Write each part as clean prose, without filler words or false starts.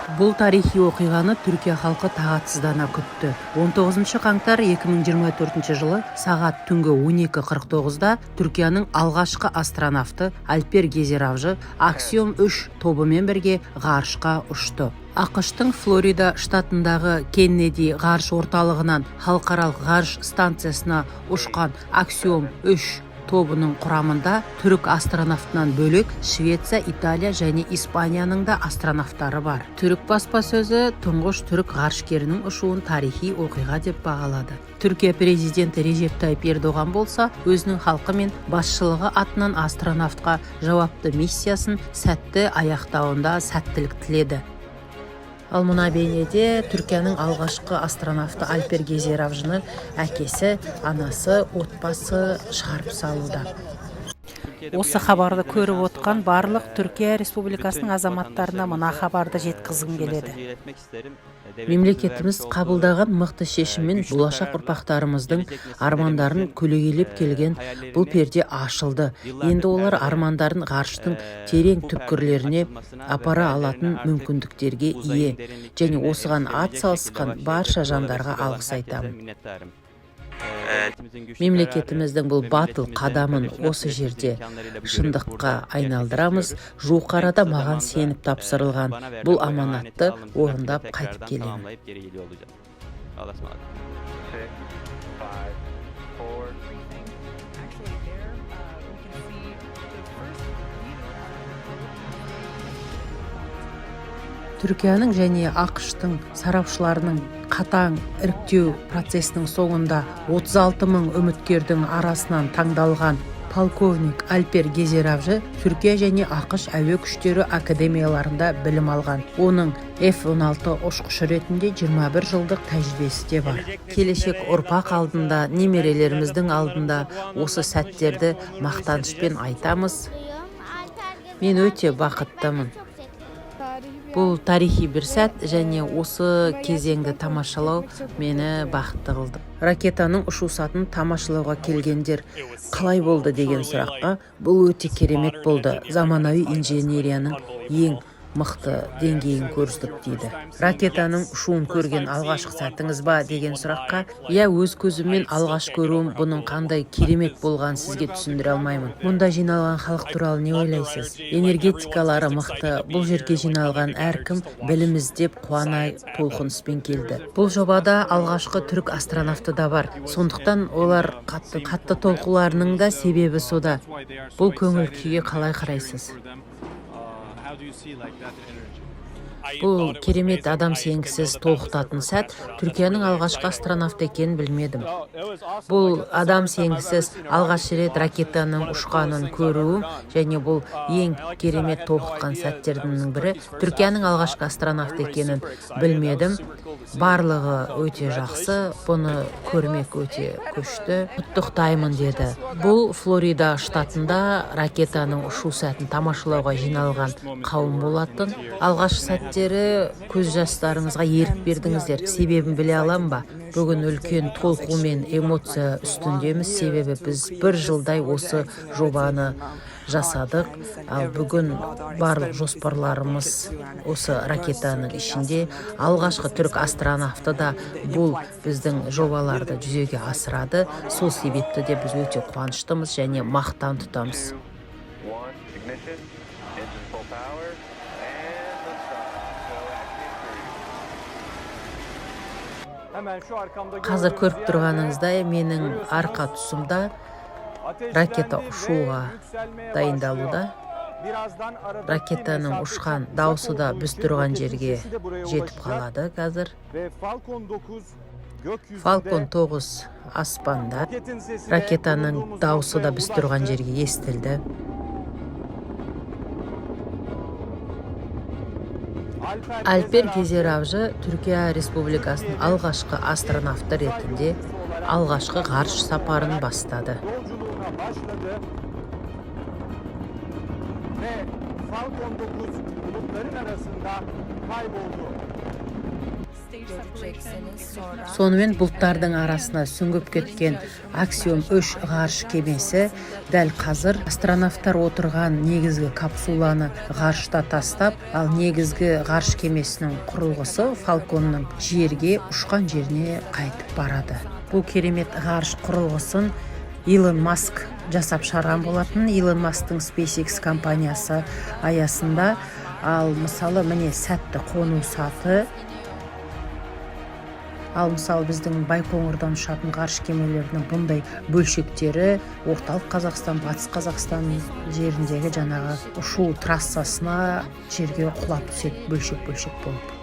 Бұл тарихи оқиғаны Түркия халқы тағатсыздана күтті. 19 қаңтар 2024 жылы сағат түнгі 12:49-да Түркияның алғашқы астронавты Альпер Гезеравжы Аксиом 3 тобымен бірге ғарышқа ұшты. АҚШ-тың Флорида штатындағы Кеннеди ғарыш орталығынан халықаралық ғарыш станциясына ұшқан Аксиом 3 тобының құрамында түрік астронавтынан бөлек Швеция, Италия және Испанияның да астронавттары бар. Түрік баспасөзі тұңғыш түрік ғарышкерінің ұшуын тарихи оқиға деп бағалады. Түркия президенті Режеп Тайып Ердоған болса, өзінің халқы мен басшылығы атынан астронавтқа жауапты миссиясын сәтті аяқтауында сәттілік тіледі. Ал мына бейнеде Түркияның алғашқы астронавты Альпер Гезеравжыны әкесі, анасы, отбасы шығарып салуда. Осы хабарды көріп отқан барлық Түркия Республикасының азаматтарына мына хабарды жеткізгім келеді. Мемлекетіміз қабылдаған мықты шешіммен болашақ ұрпақтарымыздың армандарын көлегейлеп келген бұл перде ашылды. Енді олар армандарын ғарыштың терең түкпірлеріне апара алатын мүмкіндіктерге ие және осыған ат салысқан барша жандарға алғыс айтамын. Мемлекетіміздің бұл батыл қадамын осы жерде шындыққа айналдырамыз. Жуық арада маған сеніп тапсырылған бұл аманатты орындап қайтып келемін. Six, five, four, Briefing. Actually, there we can see the first view of the Түркияның және АҚШ-тың сарапшыларының қатаң іріктеу процесінің соңында 36 мың үміткердің арасынан таңдалған полковник Альпер Гезеравжы Түркия және АҚШ әуе күштері академияларында білім алған. Оның F-16 ұшқышы ретінде 21 жылдық тәжірибесі де бар. Келешек ұрпақ алдында, немерелеріміздің алдында осы сәттерді мақтанышпен айтамыз. Мен өте бақыттымын. Бұл тарихи бір сәт және осы кезеңді тамашалау мені бақытты қылды. Ракетаның ұшу сәтін тамашалауға келгендер қалай болды деген сұраққа, бұл өте керемет болды, заманауи инженерияның ең мықты деңгейін көрдік дейді. Ракетаның ұшуын көрген алғашқы сәтіңіз ба деген сұраққа, иә, өз көзіммен алғаш көруім, бұның қандай керемет болғанын сізге түсіндіре алмаймын. Мұнда жиналған халық туралы не ойлайсыз? Энергетикалары мықты. Бұл жерге жиналған әркім білім іздеп, қуана толқыныспен келді. Бұл жобада алғашқы түрік астронавты да бар, сондықтан олар қатты қатты толқуларының да себебі сода. Бұл көңіл күйге қалай қарайсыз? Бұл керемет, адам сенгісіз толқытатын сәт. Түркияның алғашқы астронавты екенін білмедім. Бұл адам сенгісіз, алғаш рет ракетаның ұшқанын көруім және бұл ең керемет толқытқан сәттердің бірі. Түркияның алғашқы астронавты екенін білмедім. Барлығы өте жақсы, бұны көрмек өте күшті, құттықтаймын деді. Бұл Флорида штатында ракетаның ұшу сәтін тамашалауға жиналған қауым болатын. Алғашқы сәттері көз жастарыңызға ерік бердіңіздер, себебін біле алам ба? Бүгін үлкен толқу мен эмоция үстіндеміз, себебі біз бір жылдай осы жобаны жасадық. Ал бүгін барлық жоспарларымыз осы ракетаның ішінде. Алғашқы түрік астронавты да бұл біздің жобаларды жүзеге асырады. Сол себепті де біз өте қуаныштымыз және мақтан тұтамыз. One, ignition, engine full power, and liftoff. Go Axiom 3. Қазір көріп тұрғаныңыздай, менің арқа тұсымда ракета ұшуға дайындалуда. Ракетаның ұшқан даусы да біз тұрған жерге жетіп қалады қазір. Falcon 9 аспанда, ракетаның даусы да біз тұрған жерге естілді. Альпер Гезеравжы Түркия Республикасының алғашқы астронавты ретінде алғашқы ғарыш сапарын бастады. Başladı. Ve Falcon 9 bulutların arasında kayboldu. Stage separation, göreceksiniz. Sonra Сонымен бұлттардың арасына сүңгіп кеткен Аксиом 3 ғарыш кемесі дәл қазір астронавттар отырған негізгі капсуланы ғарышта тастап, ал негізгі ғарыш кемесінің құрылғысы Фалконның жерге ұшқан жеріне қайтып барады. Бұл керемет ғарыш құрылғысын Илон Маск жасап шығарған болатын, Илон Масктың SpaceX компаниясы аясында. Ал мысалы, міне, сәтті қону саты. Ал мысалы, біздің Байқоңырдан ұшатын ғарыш кемелерінің бұндай бөлшектері Орталық Қазақстан, Батыс Қазақстан жеріндегі жаңағы ұшу трассасына жерге құлап түседі бөлшек бөлшек болып.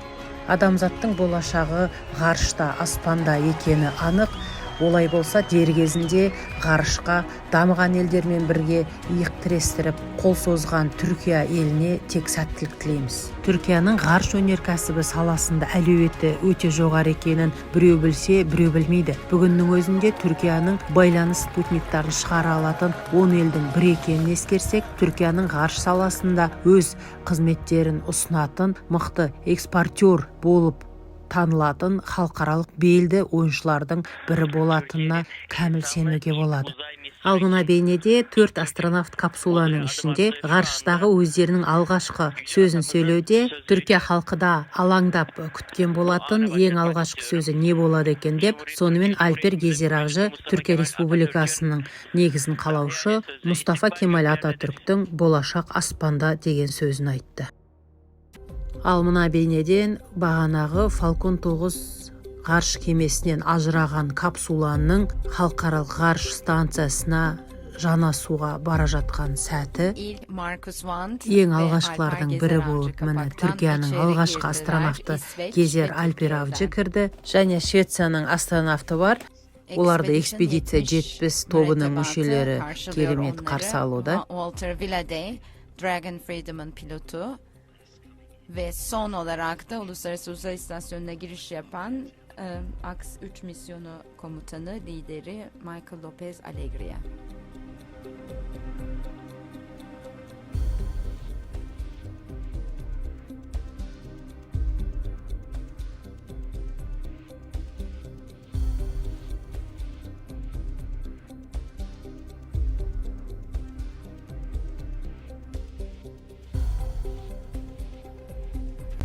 Адамзаттың болашағы ғарышта, аспанда екені анық. Олай болса, дер кезінде ғарышқа дамыған елдермен бірге иық тірестіріп қол созған Түркия еліне тек сәттілік тілейміз. Түркияның ғарыш өнеркәсібі саласында әлеуеті өте жоғары екенін біреу білсе, біреу білмейді. Бүгіннің өзінде Түркияның байланыс спутниктарын шығара алатын 10 елдің бірі екенін ескерсек, Түркияның ғарыш саласында өз қызметтерін ұсынатын мықты экспортер болып танылатын халықаралық белді ойыншылардың бірі болатынына кәміл сенуге болады. Ал мына бейнеде төрт астронавт капсуланың ішінде ғарыштағы өздерінің алғашқы сөзін сөйлеуде. Түркия халқы да алаңдап күткен болатын, ең алғашқы сөзі не болады екен деп. Сонымен, Альпер Гезеравжы Түркия Республикасының негізін қалаушы Мұстафа Кемал Ататүріктің «Болашақ аспанда» деген сөзін айтты. Ал мына бейнеден бағанағы Фалкон 9 ғарыш кемесінен ажыраған капсуланың халықаралық ғарыш станциясына жанасуға бара жатқан сәті. İlk Marcus Wandt Ең ve алғашқылардың Alper бірі Gezer Avcı болып, міне, kapaktan Түркияның içeri алғашқы girdiler. астронавты İsveç Гезер ve Альпер Авжы Türkiye'den. кірді және Швецияның астронавты бар. Оларды Expedition Экспедиция 70 70 тобының mürettebatı мүшелері karşılıyor керемет onları. қарсы алуда. Walter Villadei, Dragon Freedom'ın pilotu ve son olarak da Uluslararası Uzay İstasyonu'na giriş yapan AX 3 misyonu komutanı, lideri Michael Lopez Alegria.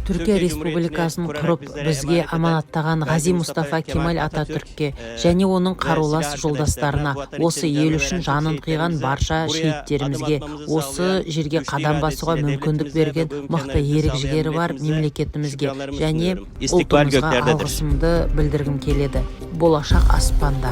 Түркия Республикасын құрып, бізге аманаттаған Ғази Мұстафа Кемал Ататүркке және оның қарулас жолдастарына, осы ел үшін жанын қиған барша шейіттерімізге, осы жерге қадам басуға мүмкіндік берген мықты ерік жігері бар мемлекетімізге және İstikbal ұлтымызға göklerdedir. алғысымды білдіргім келеді. Болашақ аспанда.